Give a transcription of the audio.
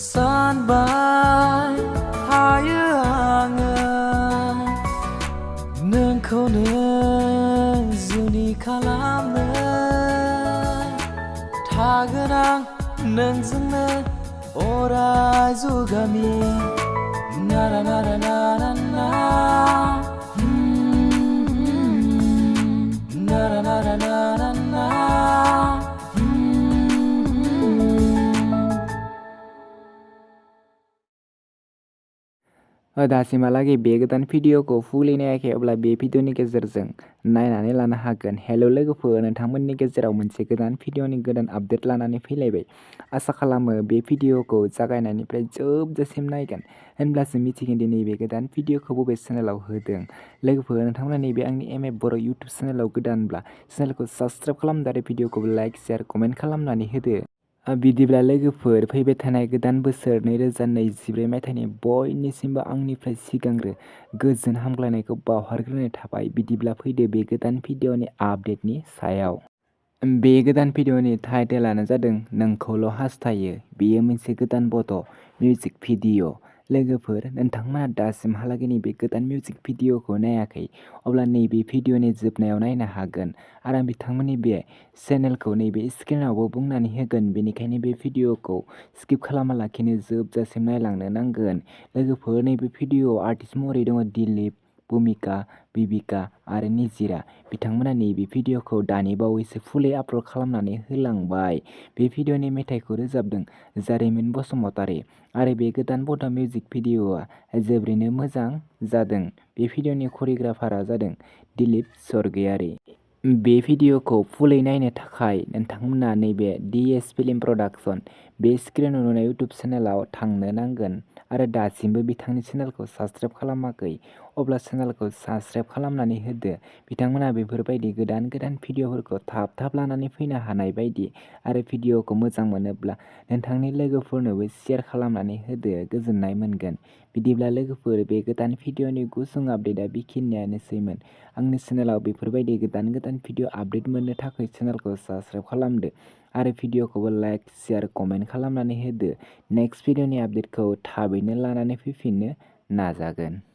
सानबाय थायो आङो नोंखौनो जुलि खालामनो थागोन आं नोंजोंनो अराय जुगामि ना ना ना ना ना ना na na na na na na दासिमहालागै बे गोदान भिडिअखौ फुलि नायाखै अब्ला बे भिडिअनि गेजेरजों नायनानै लानो हागोन। हेल' लोगोफोर, नोंथांमोननि गेजेराव मोनसे गोदान भिडिअनि गोदान आपडेट लानानै फैलायबाय। आसा खालामो बे भिडिअखौ जागायनायनिफ्राय जोबजासिम नायगोन, होनब्लासो मिथिगोन दि नैबे गोदान भिडिअखौ बबे चेनेलाव होदों। लोगोफोर, नोंथांमोना नैबे आंनि बर' इउटुब चेनेलाव गोदानब्ला चेनेलखौ साबस्क्राइब खालामदो आरो भिडिअखौ लाइक शेयार कमेन्ट खालामनानै होदो। बिदिब्ला लोगोफोर, फैबाय थानाय गोदान बोसोर 2024 मायथाइनि बयनिसिमबो आंनिफ्राय सिगांग्रो गोजोन हामग्लायनायखौ बावहरग्रोनाय थाबाय। बिदिब्ला फैदो बे गोदान भिडिअनि आपडेटनि सायाव। बे गोदान भिडिअनि टाइटेलानो जादों नोंखौल' हास्थायो। बेयो मोनसे गोदान बड' मिउजिक भिडिअ'। लोगोफोर, नोंथांमोना दासिमहालागै नैबे गोदान मिउजिक भिडिअखौ नायाखै अब्ला नैबे भिडिअनि जोबनायाव नायनो हागोन आरो आं बिथांमोननि बे चेनेलखौ नैबे स्क्रिनावबो बुंनानै होगोन। बेनिखायनो बे भिडिअखौ स्किप खालामालाखिनो जोबजासिम नायलांनो नांगोन। लोगोफोर, नैबे भिडिअआव आर्टिस्ट महरै दङ दिलीप, भूमिका, बिबिका आरो निजिरा। बिथांमोना नैबे भिडिअखौ दानि बावैसो फुलै आपल'ड खालामनानै होलांबाय। बे भिडिअनि मेथाइखौ रोजाबदों जारिमिन बसुमतारी आरो बे गोदान बड' मिउजिक भिडिअआ जोबोरैनो मोजां जादों। बे भिडिअनि करिय'ग्राफारआ जादों दिलीप स्वर्गियारी। बे भिडिअखौ फुलै नायनो थाखाय नोंथांमोना नैबे DS फिल्म प्रडाक्शन बे स्क्रिनाव नुनाय इउटुब चेनेलाव थांनो नांगोन आरो दासिमबो बिथांनि चेनेलखौ साबस्क्राइब खालामाखै अब्ला चेनेलखौ साबस्क्राइब खालामनानै होदो। बिथांमोना बेफोरबायदि गोदान गोदान भिडिअफोरखौ थाब थाब लानानै फैनो हानाय बायदि आरो भिडिअखौ मोजां मोनोब्ला नोंथांनि लोगोफोरनोबो शेयार खालामनानै होदो, गोजोननाय मोनगोन। बिदिब्ला लोगोफोर, बे गोदान भिडिअनि गुसुं आपडेटआ बेखिनियानोसैमोन। आंनि चेनेलाव बेफोरबायदि गोदान गोदान भिडिअ आपडेट मोननो थाखाय चेनेलखौ साबस्क्राइब खालामदो आरो भिडिअखौबो लाइक शेयार कमेन्ट खालामनानै होदो। नेक्स्ट भिडिअनि आपडेटखौ थाबैनो लानानै फैफिननो नाजागोन।